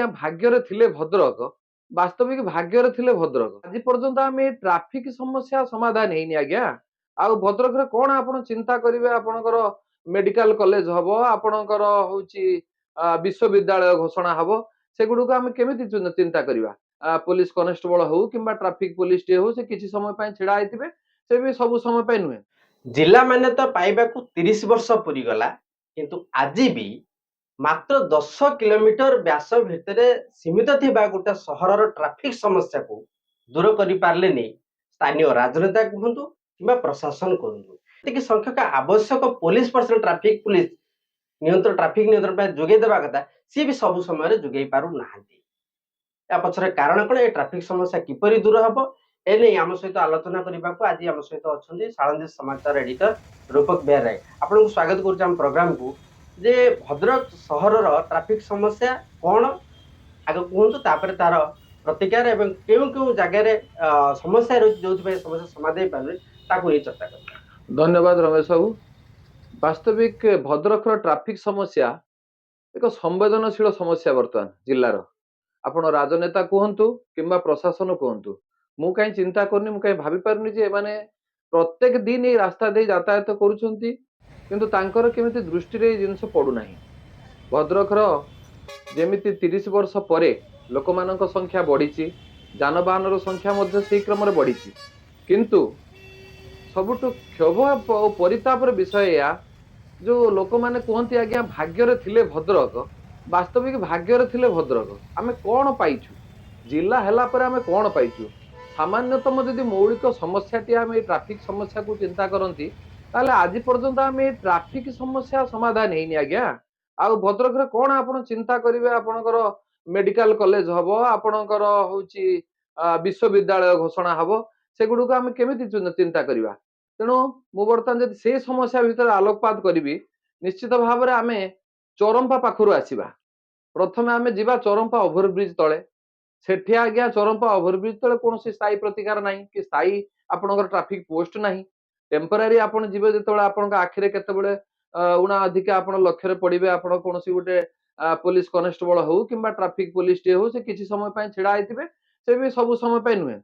ଭାଗ୍ୟରେ ଥିଲେ ଭଦ୍ରକ, ବାସ୍ତବିକ ଭାଗ୍ୟରେ ଥିଲେ ଭଦ୍ରକ। ଆଜି ପର୍ଯ୍ୟନ୍ତ ଆମେ ଟ୍ରାଫିକ ସମସ୍ୟା ସମାଧାନ ହେଇନି ଆଜ୍ଞା। ଆଉ ଭଦ୍ରକରେ କଣ ଆପଣ ଚିନ୍ତା କରିବେ? ଆପଣଙ୍କର ମେଡିକାଲ କଲେଜ ହବ, ଆପଣଙ୍କର ହଉଛି ବିଶ୍ୱବିଦ୍ୟାଳୟ ଘୋଷଣା ହବ, ସେଗୁଡିକୁ ଆମେ କେମିତି ଚିନ୍ତା କରିବା? ପୋଲିସ କନେଷ୍ଟବଳ ହଉ କିମ୍ବା ଟ୍ରାଫିକ ପୋଲିସ ଟିଏ ହଉ, ସେ କିଛି ସମୟ ପାଇଁ ଛିଡା ହେଇଥିବେ, ସେ ବି ସବୁ ସମୟ ପାଇଁ ନୁହେଁ। ଜିଲ୍ଲା ମାନ୍ୟତା ପାଇବାକୁ 30 ବର୍ଷ ପୁରିଗଲା, କିନ୍ତୁ ଆଜି ବି ମାତ୍ର 10 କିଲୋମିଟର ବ୍ୟାସ ଭିତରେ ସୀମିତ ଥିବା ଗୋଟେ ସହରର ଟ୍ରାଫିକ ସମସ୍ୟାକୁ ଦୂର କରିପାରିଲେନି ସ୍ଥାନୀୟ ରାଜନେତା କୁହନ୍ତୁ କିମ୍ବା ପ୍ରଶାସନ କୁହନ୍ତୁ। ଏତିକି ସଂଖ୍ୟକ ଆବଶ୍ୟକ ପୋଲିସ ପର୍ସନ, ଟ୍ରାଫିକ ପୋଲିସ ନିୟନ୍ତ୍ରଣ, ଟ୍ରାଫିକ ନିୟନ୍ତ୍ରଣ ପାଇଁ ଯୋଗାଇ ଦେବା କଥା, ସିଏ ବି ସବୁ ସମୟରେ ଯୋଗାଇ ପାରୁନାହାନ୍ତି। ୟା ପଛରେ କାରଣ କଣ? ଏ ଟ୍ରାଫିକ ସମସ୍ୟା କିପରି ଦୂର ହେବ, ଏନେଇ ଆମ ସହିତ ଆଲୋଚନା କରିବାକୁ ଆଜି ଆମ ସହିତ ଅଛନ୍ତି ସାଳନ୍ଦୀ ସମାଚାର ଏଡିଟର ରୂପକ ବିହାର ରାୟ। ଆପଣଙ୍କୁ ସ୍ୱାଗତ କରୁଛି ଆମ ପ୍ରୋଗ୍ରାମକୁ। ଯେ ଭଦ୍ରକ ସହରର ଟ୍ରାଫିକ ସମସ୍ୟା କଣ ଆଗ କୁହନ୍ତୁ, ତାପରେ ତାର ପ୍ରତିକାର ଏବଂ କେଉଁ କେଉଁ ଜାଗାରେ ସମସ୍ୟା ରହିଛି, ଯୋଉଥିପାଇଁ ସମସ୍ୟା ସମାଧାନ ହେଇପାରୁନି, ତାକୁ ନେଇ ଚର୍ଚ୍ଚା କରିବା। ଧନ୍ୟବାଦ ରମେଶ ବାବୁ। ବାସ୍ତବିକ ଭଦ୍ରକର ଟ୍ରାଫିକ ସମସ୍ୟା ଏକ ସମ୍ବେଦନଶୀଳ ସମସ୍ୟା ବର୍ତ୍ତମାନ ଜିଲ୍ଲାର। ଆପଣ ରାଜନେତା କୁହନ୍ତୁ କିମ୍ବା ପ୍ରଶାସନ କୁହନ୍ତୁ, ମୁଁ କାହିଁ ଚିନ୍ତା କରୁନି, ମୁଁ କାହିଁ ଭାବି ପାରୁନି ଯେ ଏମାନେ ପ୍ରତ୍ୟେକ ଦିନ ଏଇ ରାସ୍ତା ଦେଇ ଯାତାୟାତ କରୁଛନ୍ତି, କିନ୍ତୁ ତାଙ୍କର କେମିତି ଦୃଷ୍ଟିରେ ଏଇ ଜିନିଷ ପଡୁନାହିଁ। ଭଦ୍ରକର ଯେମିତି 30 ବର୍ଷ ପରେ ଲୋକମାନଙ୍କ ସଂଖ୍ୟା ବଢିଛି, ଯାନବାହନର ସଂଖ୍ୟା ମଧ୍ୟ ସେଇ କ୍ରମରେ ବଢିଛି। କିନ୍ତୁ ସବୁଠୁ କ୍ଷୋଭ ଓ ପରିତାପର ବିଷୟ ଏଇଆ, ଯୋଉ ଲୋକମାନେ କୁହନ୍ତି ଆଜ୍ଞା, ଭାଗ୍ୟରେ ଥିଲେ ଭଦ୍ରକ, ବାସ୍ତବିକ ଭାଗ୍ୟରେ ଥିଲେ ଭଦ୍ରକ ଆମେ କଣ ପାଇଛୁ? ଜିଲ୍ଲା ହେଲା ପରେ ଆମେ କଣ ପାଇଛୁ? ସାମାନ୍ୟତମ ଯଦି ମୌଳିକ ସମସ୍ୟାଟି ଆମେ ଏଇ ଟ୍ରାଫିକ ସମସ୍ୟାକୁ ଚିନ୍ତା କରନ୍ତି, ତାହେଲେ ଆଜି ପର୍ଯ୍ୟନ୍ତ ଆମେ ଏଇ ଟ୍ରାଫିକ ସମସ୍ୟା ସମାଧାନ ହେଇନି ଆଜ୍ଞା। ଆଉ ଭଦ୍ରକରେ କଣ ଆପଣ ଚିନ୍ତା କରିବେ? ଆପଣଙ୍କର ମେଡିକାଲ କଲେଜ ହବ, ଆପଣଙ୍କର ହଉଛି ବିଶ୍ୱବିଦ୍ୟାଳୟ ଘୋଷଣା ହବ, ସେଗୁଡିକୁ ଆମେ କେମିତି ଚିନ୍ତା କରିବା? ତେଣୁ ମୁଁ ବର୍ତ୍ତମାନ ଯଦି ସେଇ ସମସ୍ୟା ଭିତରେ ଆଲୋକପାତ କରିବି, ନିଶ୍ଚିତ ଭାବରେ ଆମେ ଚରମ୍ପା ପାଖରୁ ଆସିବା। ପ୍ରଥମେ ଆମେ ଯିବା ଚରମ୍ପା ଓଭରବ୍ରିଜ ତଳେ। ସେଠି ଆଜ୍ଞା, ଚରମ୍ପା ଓଭରବ୍ରିଜ ତଳେ କୌଣସି ସ୍ଥାୟୀ ପ୍ରତିକାର ନାହିଁ କି ସ୍ଥାୟୀ ଆପଣଙ୍କର ଟ୍ରାଫିକ ପୋଷ୍ଟ ନାହିଁ। ଟେମ୍ପୋରାରୀ ଆପଣ ଯିବେ ଯେତେବେଳେ, ଆପଣଙ୍କ ଆଖିରେ କେତେବେଳେ ଉଣା ଅଧିକା ଆପଣ ଲକ୍ଷ୍ୟରେ ପଡିବେ, ଆପଣ କୌଣସି ଗୋଟେ ପୋଲିସ କନେଷ୍ଟବଳ ହଉ କିମ୍ବା ଟ୍ରାଫିକ ପୋଲିସ ଟିଏ ହଉ, ସେ କିଛି ସମୟ ପାଇଁ ଛିଡା ହେଇଥିବେ, ସେ ବି ସବୁ ସମୟ ପାଇଁ ନୁହେଁ।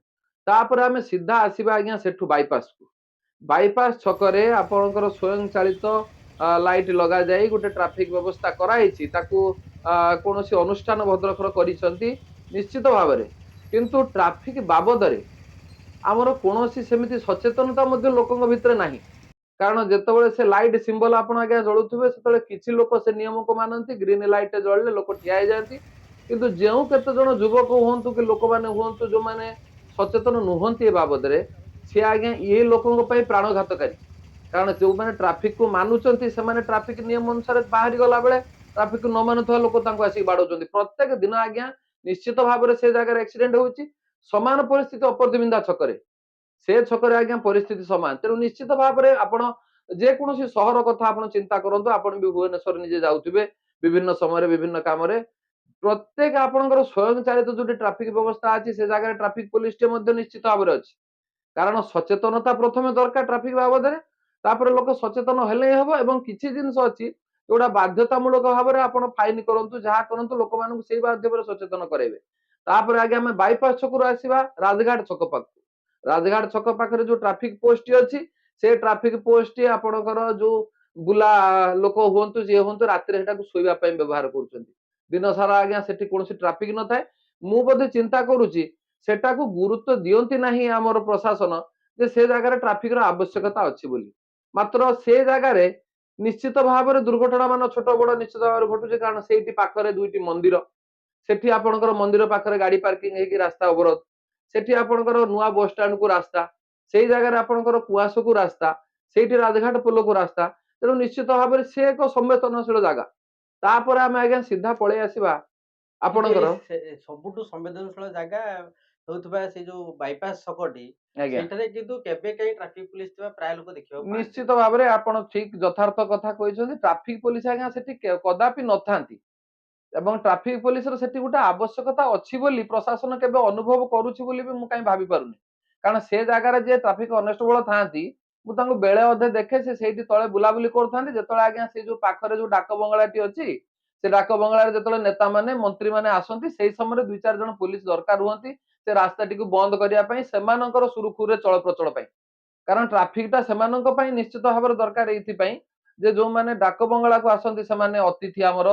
ତାପରେ ଆମେ ସିଧା ଆସିବା ଆଜ୍ଞା ସେଠୁ ବାଇପାସକୁ। ବାଇପାସ ଛକରେ ଆପଣଙ୍କର ସ୍ୱୟଂଚାଳିତ ଲାଇଟ ଲଗାଯାଇ ଗୋଟେ ଟ୍ରାଫିକ ବ୍ୟବସ୍ଥା କରାହେଇଛି। ତାକୁ କୌଣସି ଅନୁଷ୍ଠାନ ଭଦ୍ରକର କରିଛନ୍ତି ନିଶ୍ଚିତ ଭାବରେ। କିନ୍ତୁ ଟ୍ରାଫିକ ବାବଦରେ ଆମର କୌଣସି ସେମିତି ସଚେତନତା ମଧ୍ୟ ଲୋକଙ୍କ ଭିତରେ ନାହିଁ। କାରଣ ଯେତେବେଳେ ସେ ଲାଇଟ ସିମ୍ବଲ ଆପଣ ଆଜ୍ଞା ଜଳୁଥିବେ, ସେତେବେଳେ କିଛି ଲୋକ ସେ ନିୟମକୁ ମାନନ୍ତି। ଗ୍ରୀନ ଲାଇଟ ଜଳିଲେ ଲୋକ ଠିଆ ହେଇଯାଆନ୍ତି। କିନ୍ତୁ ଯେଉଁ କେତେ ଜଣ ଯୁବକ ହୁଅନ୍ତୁ କି ଲୋକମାନେ ହୁଅନ୍ତୁ, ଯୋଉମାନେ ସଚେତନ ନୁହନ୍ତି ଏ ବାବଦରେ, ସିଏ ଆଜ୍ଞା ଇଏ ଲୋକଙ୍କ ପାଇଁ ପ୍ରାଣଘାତକାରୀ। କାରଣ ଯୋଉମାନେ ଟ୍ରାଫିକକୁ ମାନୁଛନ୍ତି, ସେମାନେ ଟ୍ରାଫିକ ନିୟମ ଅନୁସାରେ ବାହାରି ଗଲା ବେଳେ ଟ୍ରାଫିକ ନ ମାନୁଥିବା ଲୋକ ତାଙ୍କୁ ଆସିକି ବାଡଉଛନ୍ତି। ପ୍ରତ୍ୟେକ ଦିନ ଆଜ୍ଞା ନିଶ୍ଚିତ ଭାବରେ ସେ ଜାଗାରେ ଆକ୍ସିଡେଣ୍ଟ ହଉଛି। ସମାନ ପରିସ୍ଥିତି ଅପରଦିବିନ୍ଦା ଛକରେ। ସେ ଛକରେ ଆଜ୍ଞା ପରିସ୍ଥିତି ସମାନ। ତେଣୁ ନିଶ୍ଚିତ ଭାବରେ ଆପଣ ଯେକୌଣସି ସହର କଥା ଆପଣ ଚିନ୍ତା କରନ୍ତୁ, ଆପଣ ବି ଭୁବନେଶ୍ୱର ନିଜେ ଯାଉଥିବେ ବିଭିନ୍ନ ସମୟରେ ବିଭିନ୍ନ କାମରେ। ପ୍ରତ୍ୟେକ ଆପଣଙ୍କର ସ୍ୱୟଂଚାଳିତ ଯୋଉଠି ଟ୍ରାଫିକ ବ୍ୟବସ୍ଥା ଅଛି, ସେ ଜାଗାରେ ଟ୍ରାଫିକ ପୋଲିସଟେ ମଧ୍ୟ ନିଶ୍ଚିତ ଭାବରେ ଅଛି। କାରଣ ସଚେତନତା ପ୍ରଥମେ ଦରକାର ଟ୍ରାଫିକ ବାବଦରେ। ତାପରେ ଲୋକ ସଚେତନ ହେଲେ ହିଁ ହବ। ଏବଂ କିଛି ଜିନିଷ ଅଛି ଯୋଉଟା ବାଧ୍ୟତାମୂଳକ ଭାବରେ ଆପଣ ଫାଇନ କରନ୍ତୁ, ଯାହା କରନ୍ତୁ, ଲୋକମାନଙ୍କୁ ସେଇ ମାଧ୍ୟମରେ ସଚେତନ କରାଇବେ। ତାପରେ ଆଜ୍ଞା ଆମେ ବାଇପାସ ଛକରୁ ଆସିବା ରାଜଘାଟ ଛକ ପାଖକୁ। ରାଜଘାଟ ଛକ ପାଖରେ ଯୋଉ ଟ୍ରାଫିକ ପୋଷ୍ଟଟି ଅଛି, ସେ ଟ୍ରାଫିକ ପୋଷ୍ଟଟି ଆପଣଙ୍କର ଯୋଉ ବୁଲା ଲୋକ ହୁଅନ୍ତୁ, ଯିଏ ହୁଅନ୍ତୁ, ରାତିରେ ସେଟାକୁ ଶୋଇବା ପାଇଁ ବ୍ୟବହାର କରୁଛନ୍ତି। ଦିନ ସାରା ଆଜ୍ଞା ସେଠି କୌଣସି ଟ୍ରାଫିକ ନଥାଏ। ମୁଁ ବୋଧେ ଚିନ୍ତା କରୁଛି, ସେଟାକୁ ଗୁରୁତ୍ୱ ଦିଅନ୍ତି ନାହିଁ ଆମର ପ୍ରଶାସନ ଯେ ସେ ଜାଗାରେ ଟ୍ରାଫିକର ଆବଶ୍ୟକତା ଅଛି ବୋଲି। ମାତ୍ର ସେ ଜାଗାରେ ନିଶ୍ଚିତ ଭାବରେ ଦୁର୍ଘଟଣା ମାନ ଛୋଟ ବଡ ନିଶ୍ଚିତ ଭାବରେ ଘଟୁଛି। କାରଣ ସେଇଠି ପାଖରେ ଦୁଇଟି ମନ୍ଦିର। ସେଠି ଆପଣଙ୍କର ମନ୍ଦିର ପାଖରେ ଗାଡି ପାର୍କିଂ ହେଇକି ରାସ୍ତା ଅବରୋଧ। ସେଠି ଆପଣଙ୍କର ନୂଆ ବସଷ୍ଟାଣ୍ଡ କୁ ରାସ୍ତା, ସେଇ ଜାଗାରେ ଆପଣଙ୍କର କୁଆସକୁ ରାସ୍ତା, ସେଇଠି ରାଜଘାଟ ପୋଲକୁ ରାସ୍ତା। ତେଣୁ ନିଶ୍ଚିତ ଭାବରେ ସେ ଏକ ସମ୍ବେଦନଶୀଳ ଜାଗା। ତାପରେ ଆମେ ଆଜ୍ଞା ସିଧା ପଳେଇ ଆସିବା ଆପଣଙ୍କର ସବୁଠୁ ସମ୍ବେଦନଶୀଳ ଜାଗା ହେଉଥିବା ସେ ଯୋଉ ବାଇପାସ ଛକଟି, ସେଇଠାରେ କିନ୍ତୁ କେବେ କାହିଁ ଟ୍ରାଫିକ ପୋଲିସ ଥିବା ପ୍ରାୟ ଲୋକ ଦେଖିବାକୁ ପାଆନ୍ତିନି। ନିଶ୍ଚିତ ଭାବରେ ଆପଣ ଠିକ ଯଥାର୍ଥ କଥା କହିଛନ୍ତି। ଟ୍ରାଫିକ ପୋଲିସ ଆଜ୍ଞା ସେଠି କଦାପି ନଥାନ୍ତି ଏବଂ ଟ୍ରାଫିକ ପୋଲିସର ସେଠି ଗୋଟେ ଆବଶ୍ୟକତା ଅଛି ବୋଲି ପ୍ରଶାସନ କେବେ ଅନୁଭବ କରୁଛି ବୋଲି ବି ମୁଁ କାହିଁ ଭାବି ପାରୁନି। କାରଣ ସେ ଜାଗାରେ ଯିଏ ଟ୍ରାଫିକ କନେଷ୍ଟବଳ ଥାଆନ୍ତି, ମୁଁ ତାଙ୍କୁ ବେଳେ ଅଧେ ଦେଖେ, ସେ ସେଇଠି ତଳେ ବୁଲାବୁଲି କରୁଥାନ୍ତି। ଯେତେବେଳେ ଆଜ୍ଞା ସେ ଯୋଉ ପାଖରେ ଯୋଉ ଡାକ ବଙ୍ଗଳାଟି ଅଛି, ସେ ଡାକ ବଙ୍ଗଳାରେ ଯେତେବେଳେ ନେତାମାନେ, ମନ୍ତ୍ରୀମାନେ ଆସନ୍ତି, ସେଇ ସମୟରେ ଦୁଇ ଚାରି ଜଣ ପୋଲିସ ଦରକାର ହୁଅନ୍ତି ସେ ରାସ୍ତାଟିକୁ ବନ୍ଦ କରିବା ପାଇଁ, ସେମାନଙ୍କର ସୁରୁଖୁରୁରେ ଚଳପ୍ରଚଳ ପାଇଁ। କାରଣ ଟ୍ରାଫିକ ଟା ସେମାନଙ୍କ ପାଇଁ ନିଶ୍ଚିତ ଭାବରେ ଦରକାର ଏଇଥିପାଇଁ ଯେ ଯୋଉମାନେ ଡାକ ବଙ୍ଗଳାକୁ ଆସନ୍ତି ସେମାନେ ଅତିଥି ଆମର,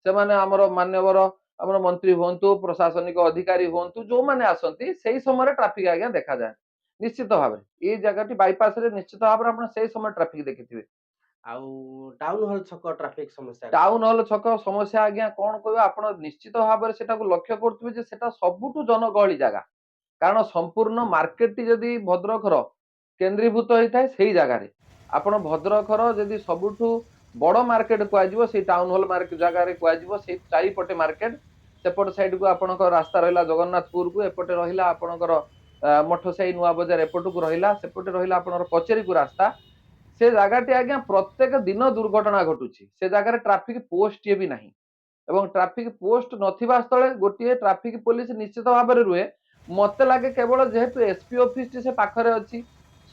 ସେମାନେ ଆମର ମାନ୍ୟବର ଆମର ମନ୍ତ୍ରୀ ହୁଅନ୍ତୁ, ପ୍ରଶାସନିକ ଅଧିକାରୀ ହୁଅନ୍ତୁ, ଯୋଉମାନେ ଆସନ୍ତି ସେଇ ସମୟରେ ଟ୍ରାଫିକ ଆଜ୍ଞା ଦେଖାଯାଏ ନିଶ୍ଚିତ ଭାବରେ। ଏଇ ଜାଗାଟି ବାଇପାସ ରେ ନିଶ୍ଚିତ ଭାବରେ ଆପଣ ସେଇ ସମୟରେ ଟ୍ରାଫିକ ଦେଖିଥିବେ। ଆଉ ଟାଉନ ହଲ ଛକ ଟ୍ରାଫିକ ସମସ୍ୟା? ଟାଉନ ହଲ ଛକ ସମସ୍ୟା ଆଜ୍ଞା କଣ କହିବ, ଆପଣ ନିଶ୍ଚିତ ଭାବରେ ସେଟାକୁ ଲକ୍ଷ୍ୟ କରୁଥିବେ ଯେ ସେଟା ସବୁଠୁ ଜନଗହଳି ଜାଗା। କାରଣ ସମ୍ପୂର୍ଣ୍ଣ ମାର୍କେଟଟି ଯଦି ଭଦ୍ରକର କେନ୍ଦ୍ରୀଭୂତ ହେଇଥାଏ ସେଇ ଜାଗାରେ। ଆପଣ ଭଦ୍ରକର ଯଦି ସବୁଠୁ ବଡ ମାର୍କେଟ କୁହାଯିବ, ସେଇ ଟାଉନ ହଲ ମାର୍କେଟ ଜାଗାରେ କୁହାଯିବ। ସେଇ ଚାରିପଟେ ମାର୍କେଟ, ସେପଟ ସାଇଡକୁ ଆପଣଙ୍କ ରାସ୍ତା ରହିଲା ଜଗନ୍ନାଥପୁରକୁ, ଏପଟେ ରହିଲା ଆପଣଙ୍କର ମଠସାହି, ନୂଆ ବଜାର ଏପଟକୁ ରହିଲା, ସେପଟେ ରହିଲା ଆପଣଙ୍କର କଚେରୀକୁ ରାସ୍ତା। ସେ ଜାଗାଟି ଆଜ୍ଞା ପ୍ରତ୍ୟେକ ଦିନ ଦୁର୍ଘଟଣା ଘଟୁଛି। ସେ ଜାଗାରେ ଟ୍ରାଫିକ ପୋଷ୍ଟଟିଏ ବି ନାହିଁ ଏବଂ ଟ୍ରାଫିକ ପୋଷ୍ଟ ନଥିବା ସ୍ଥଳେ ଗୋଟିଏ ଟ୍ରାଫିକ ପୋଲିସ ନିଶ୍ଚିତ ଭାବରେ ରୁହେ। ମତେ ଲାଗେ କେବଳ ଯେହେତୁ ଏସପି ଅଫିସଟି ସେ ପାଖରେ ଅଛି,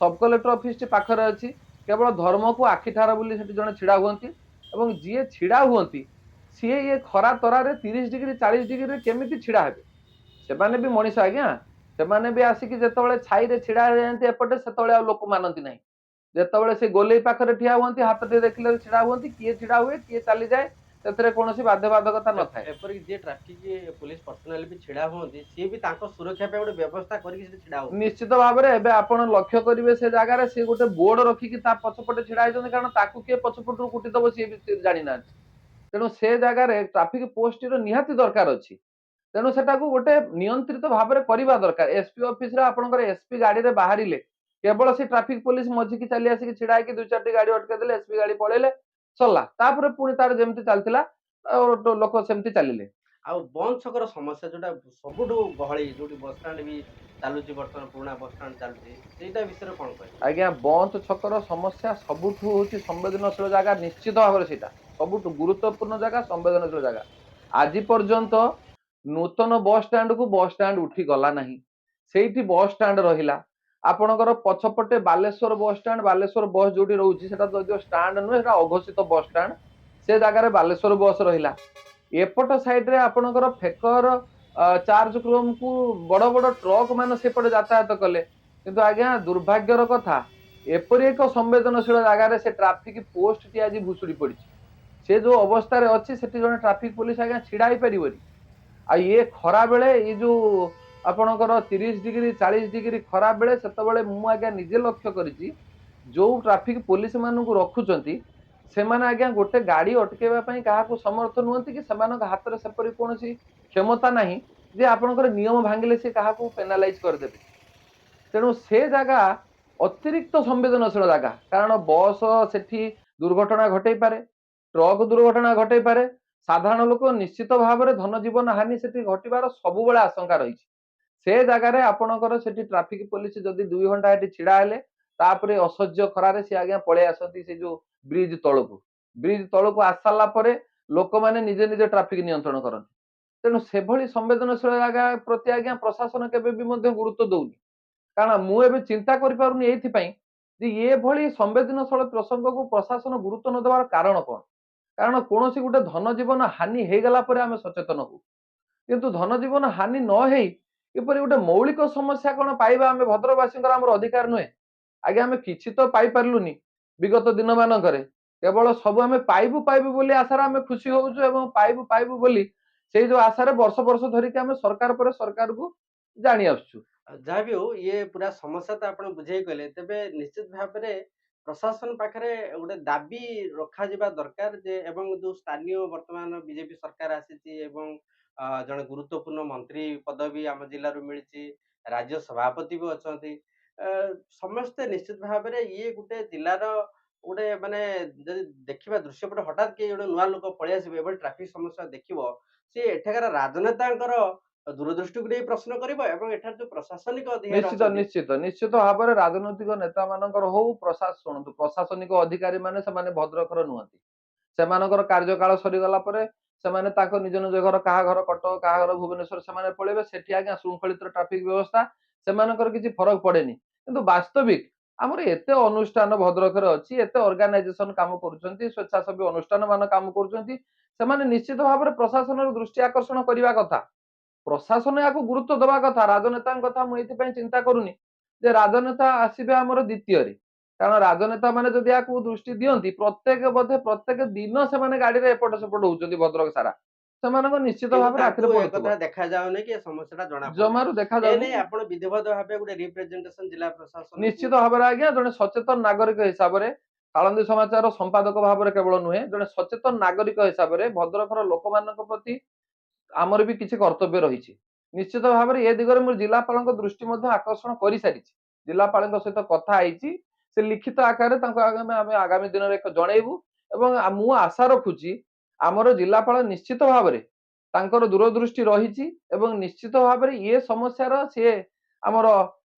ସବ୍ କଲେକ୍ଟର ଅଫିସଟି ପାଖରେ ଅଛି, କେବଳ ଧର୍ମକୁ ଆଖି ଠାର ବୋଲି ସେଠି ଜଣେ ଛିଡା ହୁଅନ୍ତି। ଏବଂ ଯିଏ ଛିଡା ହୁଅନ୍ତି ସିଏ ଇଏ ଖରା ତରାରେ 30 ଡିଗ୍ରୀ, 40 ଡିଗ୍ରୀରେ କେମିତି ଛିଡା ହେବେ? ସେମାନେ ବି ମଣିଷ ଆଜ୍ଞା। ସେମାନେ ବି ଆସିକି ଯେତେବେଳେ ଛାଇରେ ଛିଡା ହେଇଯାଆନ୍ତି ଏପଟେ, ସେତେବେଳେ ଆଉ ଲୋକ ମାନନ୍ତି ନାହିଁ। ଯେତେବେଳେ ସେ ଗୋଲେଇ ପାଖରେ ଠିଆ ହୁଅନ୍ତି, ହାତ ଟିକେ ଦେଖିଲେ ଛିଡା ହୁଅନ୍ତି। କିଏ ଛିଡା ହୁଏ, କିଏ ଚାଲିଯାଏ, ସେଥିରେ କୌଣସି ବାଧ୍ୟବାଧକତା ନଥାଏ। ଏପରିକି ଯିଏ ଟ୍ରାଫିକ ପୋଲିସ ପର୍ସନାଲ ବି ଛିଡା ହୁଅନ୍ତି, ସିଏ ବି ତାଙ୍କ ସୁରକ୍ଷା ପାଇଁ ଗୋଟେ ବ୍ୟବସ୍ଥା କରିକି ସେଠି ଛିଡା ହୁଅନ୍ତି। ନିଶ୍ଚିତ ଭାବରେ। ଏବେ ଆପଣ ଲକ୍ଷ୍ୟ କରିବେ, ସେ ଜାଗାରେ ସେ ଗୋଟେ ବୋର୍ଡ ରଖିକି ତା ପଛପଟେ ଛିଡା ହେଇଛନ୍ତି। କାରଣ ତାକୁ କିଏ ପଛପଟରୁ କୁଟିଦବ ସିଏ ବି ଜାଣିନାହାନ୍ତି। ତେଣୁ ସେ ଜାଗାରେ ଟ୍ରାଫିକ ପୋଷ୍ଟର ନିହାତି ଦରକାର ଅଛି। ତେଣୁ ସେଟାକୁ ଗୋଟେ ନିୟନ୍ତ୍ରିତ ଭାବରେ କରିବା ଦରକାର। ଏସପି ଅଫିସରେ ଆପଣଙ୍କର ଏସପି ଗାଡିରେ ବାହାରିଲେ କେବଳ ସେ ଟ୍ରାଫିକ ପୋଲିସ ମଝିକି ଚାଲି ଆସିକି ଛିଡା ହେଇକି ଦୁଇ ଚାରିଟି ଗାଡି ଅଟକେଇ ଦେଲେ, ଏସପି ଗାଡି ପଳେଇଲେ, ସରିଲା। ତାପରେ ପୁଣି ତାର ଯେମିତି ଚାଲିଥିଲା ଆଉ ଲୋକ ସେମିତି ଚାଲିଲେ। ଆଉ ବନ୍ଦ ଛକର ସମସ୍ୟା, ଯୋଉଟା ସବୁଠୁ ଗହଳି, ଯୋଉଠି ବସଷ୍ଟାଣ୍ଡ ବି ଚାଲୁଛି, ବର୍ତ୍ତମାନ ପୁରୁଣା ବସଷ୍ଟାଣ୍ଡ ଚାଲୁଛି, ସେଇଟା ବିଷୟରେ କଣ କହିବେ? ଆଜ୍ଞା, ବନ୍ଦ ଛକର ସମସ୍ୟା ସବୁଠୁ ହଉଛି ସମ୍ବେଦନଶୀଳ ଜାଗା। ନିଶ୍ଚିତ ଭାବରେ ସେଇଟା ସବୁଠୁ ଗୁରୁତ୍ୱପୂର୍ଣ୍ଣ ଜାଗା, ସମ୍ବେଦନଶୀଳ ଜାଗା। ଆଜି ପର୍ଯ୍ୟନ୍ତ ନୂତନ ବସ୍ ଷ୍ଟାଣ୍ଡକୁ ବସ୍ ଷ୍ଟାଣ୍ଡ ଉଠି ଗଲା ନାହିଁ, ସେଇଠି ବସ୍ ଷ୍ଟାଣ୍ଡ ରହିଲା। ଆପଣଙ୍କର ପଛପଟେ Baleswar bus stand, Baleswar bus ଯୋଉଠି ରହୁଛି, ସେଟା ଯଦିଓ ଷ୍ଟାଣ୍ଡ ନୁହେଁ, ସେଟା ଅଘୋଷିତ ବସ୍ ଷ୍ଟାଣ୍ଡ। ସେ ଜାଗାରେ ବାଲେଶ୍ୱର ବସ୍ ରହିଲା। ଏପଟ ସାଇଡରେ ଆପଣଙ୍କର ଫେକର ଚାର୍ଜ କ୍ରୋମକୁ ବଡ ବଡ ଟ୍ରକ୍ ମାନେ ସେପଟେ ଯାତାୟାତ କଲେ। କିନ୍ତୁ ଆଜ୍ଞା ଦୁର୍ଭାଗ୍ୟର କଥା, ଏପରି ଏକ ସମ୍ବେଦନଶୀଳ ଜାଗାରେ ସେ ଟ୍ରାଫିକ ପୋଷ୍ଟଟି ଆଜି ଭୁଶୁଡି ପଡିଛି। ସେ ଯୋଉ ଅବସ୍ଥାରେ ଅଛି, ସେଠି ଜଣେ ଟ୍ରାଫିକ ପୋଲିସ ଆଜ୍ଞା ଛିଡା ହେଇପାରିବନି। ଆଉ ଇଏ ଖରା ବେଳେ, ଏଇ ଯୋଉ ଆପଣଙ୍କର 30 ଡିଗ୍ରୀ, 40 ଡିଗ୍ରୀ ଖରା ବେଳେ, ସେତେବେଳେ ମୁଁ ଆଜ୍ଞା ନିଜେ ଲକ୍ଷ୍ୟ କରିଛି, ଯୋଉ ଟ୍ରାଫିକ ପୋଲିସ ମାନଙ୍କୁ ରଖୁଛନ୍ତି, ସେମାନେ ଆଜ୍ଞା ଗୋଟେ ଗାଡି ଅଟକେଇବା ପାଇଁ କାହାକୁ ସମର୍ଥ ନୁହନ୍ତି କି ସେମାନଙ୍କ ହାତରେ ସେପରି କୌଣସି କ୍ଷମତା ନାହିଁ ଯେ ଆପଣଙ୍କର ନିୟମ ଭାଙ୍ଗିଲେ ସେ କାହାକୁ ପେନାଲାଇଜ କରିଦେବେ। ତେଣୁ ସେ ଜାଗା ଅତିରିକ୍ତ ସମ୍ବେଦନଶୀଳ ଜାଗା। କାରଣ ବସ୍ ସେଠି ଦୁର୍ଘଟଣା ଘଟେଇ ପାରେ, ଟ୍ରକ୍ ଦୁର୍ଘଟଣା ଘଟେଇ ପାରେ। ସାଧାରଣ ଲୋକ ନିଶ୍ଚିତ ଭାବରେ ଧନ ଜୀବନ ହାନି ସେଠି ଘଟିବାର ସବୁବେଳେ ଆଶଙ୍କା ରହିଛି। ସେ ଜାଗାରେ ଆପଣଙ୍କର ସେଠି ଟ୍ରାଫିକ ପୋଲିସ ଯଦି 2 ଘଣ୍ଟା ସେଠି ଛିଡା ହେଲେ, ତାପରେ ଅସହ୍ୟ ଖରାରେ ସେ ଆଜ୍ଞା ପଳେଇ ଆସନ୍ତି ସେ ଯୋଉ ବ୍ରିଜ ତଳକୁ। ବ୍ରିଜ ତଳକୁ ଆସିସାରିଲା ପରେ ଲୋକମାନେ ନିଜେ ନିଜେ ଟ୍ରାଫିକ ନିୟନ୍ତ୍ରଣ କରନ୍ତି। ତେଣୁ ସେଭଳି ସମ୍ବେଦନଶୀଳ ଜାଗା ପ୍ରତି ଆଜ୍ଞା ପ୍ରଶାସନ କେବେ ବି ମଧ୍ୟ ଗୁରୁତ୍ୱ ଦଉନି। କାରଣ ମୁଁ ଏବେ ଚିନ୍ତା କରିପାରୁନି ଏଇଥିପାଇଁ ଯେ ଏଭଳି ସମ୍ବେଦନଶୀଳ ପ୍ରସଙ୍ଗକୁ ପ୍ରଶାସନ ଗୁରୁତ୍ୱ ନ ଦେବାର କାରଣ କଣ? କାରଣ କୌଣସି ଗୋଟେ ଧନ ଜୀବନ ହାନି ହେଇଗଲା ପରେ ଆମେ ସଚେତନ ହଉ। କିନ୍ତୁ ଧନ ଜୀବନ ହାନି ନ ହେଇ ଏପରି ଗୋଟେ ମୌଳିକ ସମସ୍ୟା କଣ ପାଇବା ଆମେ ଭଦ୍ରକବାସୀଙ୍କର ଆମର ଅଧିକାର ନୁହେଁ ଆଜ୍ଞା? ଆମେ କିଛି ତ ପାଇପାରିଲୁନି ବିଗତ ଦିନ ମାନଙ୍କରେ। କେବଳ ସବୁ ଆମେ ପାଇବୁ ପାଇବୁ ବୋଲି ଆଶାରେ ଆମେ ଖୁସି ହଉଛୁ ଏବଂ ପାଇବୁ ପାଇବୁ ବୋଲି ସେଇ ଯୋଉ ଆଶାରେ ବର୍ଷ ବର୍ଷ ଧରିକି ଆମେ ସରକାର ପରେ ସରକାରକୁ ଜାଣି ଆସୁଛୁ। ଆଉ ଯାହା ବି ହଉ, ଇଏ ପୁରା ସମସ୍ୟା ତ ଆପଣ ବୁଝେଇ ଗଲେ। ତେବେ ନିଶ୍ଚିତ ଭାବରେ ପ୍ରଶାସନ ପାଖରେ ଗୋଟେ ଦାବି ରଖାଯିବା ଦରକାର ଯେ ଏବଂ ଯୋଉ ସ୍ଥାନୀୟ ବର୍ତ୍ତମାନ ବିଜେପି ସରକାର ଆସିଛି ଏବଂ ଜଣେ ଗୁରୁତ୍ୱପୂର୍ଣ୍ଣ ମନ୍ତ୍ରୀ ପଦବୀ ଆମ ଜିଲ୍ଲାରୁ ମିଳିଛି, ରାଜ୍ୟ ସଭାପତି ବି ଅଛନ୍ତି, ସମସ୍ତେ ନିଶ୍ଚିତ ଭାବରେ ଇଏ ଗୋଟେ ଜିଲ୍ଲାର ଗୋଟେ ମାନେ ଯଦି ଦେଖିବା ଦୃଶ୍ୟପଟ, ହଠାତ୍ କିଏ ଗୋଟେ ନୂଆ ଲୋକ ପଳେଇ ଆସିବ, ଏଭଳି ଟ୍ରାଫିକ ସମସ୍ୟା ଦେଖିବ, ସିଏ ଏଠାକାର ରାଜନେତାଙ୍କର ଦୂରଦୃଷ୍ଟିକୁ ନେଇ ପ୍ରଶ୍ନ କରିବ ଏବଂ ଏଠାରେ ଯୋଉ ପ୍ରଶାସନିକ ଅଧିକାରୀ ନିଶ୍ଚିତ। ଅଛନ୍ତି। ନିଶ୍ଚିତ ଭାବରେ ରାଜନୈତିକ ନେତା ମାନଙ୍କର ହଉ, ଶୁଣନ୍ତୁ, ପ୍ରଶାସନିକ ଅଧିକାରୀ ମାନେ ସେମାନେ ଭଦ୍ରକର ନୁହନ୍ତି। ସେମାନଙ୍କର କାର୍ଯ୍ୟକାଳ ସରିଗଲା ପରେ ସେମାନେ ତାଙ୍କ ନିଜ ନିଜ ଘର, କାହା ଘର କଟକ, କାହା ଘର ଭୁବନେଶ୍ୱର, ସେମାନେ ପଳେଇବେ। ସେଠି ଆଜ୍ଞା ଶୃଙ୍ଖଳିତ ଟ୍ରାଫିକ ବ୍ୟବସ୍ଥା, ସେମାନଙ୍କର କିଛି ଫରକ ପଡେନି। କିନ୍ତୁ ବାସ୍ତବିକ ଆମର ଏତେ ଅନୁଷ୍ଠାନ ଭଦ୍ରକରେ ଅଛି, ଏତେ ଅର୍ଗାନାଇଜେସନ କାମ କରୁଛନ୍ତି, ସ୍ବେଚ୍ଛାସେବୀ ଅନୁଷ୍ଠାନ ମାନ କାମ କରୁଛନ୍ତି, ସେମାନେ ନିଶ୍ଚିତ ଭାବରେ ପ୍ରଶାସନର ଦୃଷ୍ଟି ଆକର୍ଷଣ କରିବା କଥା। ପ୍ରଶାସନ ଏହାକୁ ଗୁରୁତ୍ୱ ଦେବା କଥା। ରାଜନେତାଙ୍କ କଥା ମୁଁ ଏଇଥିପାଇଁ ଚିନ୍ତା କରୁନି ଯେ ରାଜନେତା ଆସିବେ ଆମର ଦ୍ୱିତୀୟରେ, କାରଣ ରାଜନେତା ମାନେ ଯଦି ଏହାକୁ ଦୃଷ୍ଟି ଦିଅନ୍ତି, ପ୍ରତ୍ୟେକ ବୋଧେ ପ୍ରତ୍ୟେକ ଦିନ ସେମାନେ ଗାଡିରେ ଏପଟ ସେପଟ ହଉଛନ୍ତି ଭଦ୍ରକ ସାରା, ସେମାନଙ୍କ ନିଶ୍ଚିତ କିନ୍ତୁ ଭାବରେ ଆଖିରେ ତାଙ୍କୁ ଏ ପଡୁଥିବ। କଥା ଦେଖାଯାଉନି କି ଏ ସମସ୍ୟାଟା ଜଣା ପଡୁନି। ଜମାରୁ ଏ ଦେଖାଯାଉନି। ନେଇ ଆପଣ ବିଧିବଦ୍ଧ ଭାବେ ଗୋଟେ ରିପ୍ରେଜେଣ୍ଟେସନ ଜିଲ୍ଲା ପ୍ରଶାସନକୁ? ନିଶ୍ଚିତ ଭାବରେ ଆଜ୍ଞା, ଜଣେ ସଚେତନ ନାଗରିକ ହିସାବରେ, କାଳନ୍ଦୀ ସମାଚାର ସମ୍ପାଦକ ଭାବରେ କେବଳ ନୁହେଁ, ଜଣେ ସଚେତନ ନାଗରିକ ହିସାବରେ ଭଦ୍ରକର ଲୋକମାନଙ୍କ ପ୍ରତି ଆମର ବି କିଛି କର୍ତ୍ତବ୍ୟ ରହିଛି। ନିଶ୍ଚିତ ଭାବରେ ଏ ଦିଗରେ ମୁଁ ଜିଲ୍ଲାପାଳଙ୍କ ଦୃଷ୍ଟି ମଧ୍ୟ ଆକର୍ଷଣ କରିସାରିଛି। ଜିଲ୍ଲାପାଳଙ୍କ ସହିତ କଥା ହେଇଛି। ସେ ଲିଖିତ ଆକାରରେ ତାଙ୍କୁ ଆମେ ଆଗାମୀ ଦିନରେ ଏକ ଜଣେଇବୁ ଏବଂ ମୁଁ ଆଶା ରଖୁଛି ଆମର ଜିଲ୍ଲାପାଳ ନିଶ୍ଚିତ ଭାବରେ ତାଙ୍କର ଦୂରଦୃଷ୍ଟି ରହିଛି ଏବଂ ନିଶ୍ଚିତ ଭାବରେ ଇଏ ସମସ୍ୟାର ସିଏ ଆମର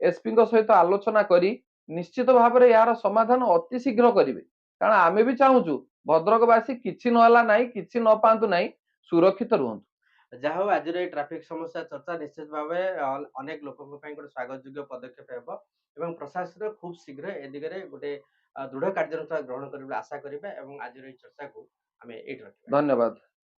ଏସପିଙ୍କ ସହିତ ଆଲୋଚନା କରି ନିଶ୍ଚିତ ଭାବରେ ଏହାର ସମାଧାନ ଅତି ଶୀଘ୍ର କରିବେ। କାରଣ ଆମେ ବି ଚାହୁଁଛୁ ଭଦ୍ରକବାସୀ କିଛି ନହେଲା ନାହିଁ, କିଛି ନ ପାଆନ୍ତୁ ନାହିଁ, ସୁରକ୍ଷିତ ରୁହନ୍ତୁ। ଯାହା ହଉ, ଆଜିର ଏଇ ଟ୍ରାଫିକ ସମସ୍ୟା ଚର୍ଚ୍ଚା ନିଶ୍ଚିତ ଭାବେ ଅନେକ ଲୋକଙ୍କ ପାଇଁ ଗୋଟେ ସ୍ୱାଗତ ଯୋଗ୍ୟ ପଦକ୍ଷେପ ହେବ ଏବଂ ପ୍ରଶାସନ ଖୁବ ଶୀଘ୍ର ଏ ଦିଗରେ ଗୋଟେ ଦୃଢ କାର୍ଯ୍ୟାନୁଷ୍ଠାନ ଗ୍ରହଣ କରିବେ ବୋଲି ଆଶା କରିବା ଏବଂ ଆଜିର ଏଇ ଚର୍ଚ୍ଚାକୁ ଆମେ ଏଇଠି ରଖିବା। ଧନ୍ୟବାଦ।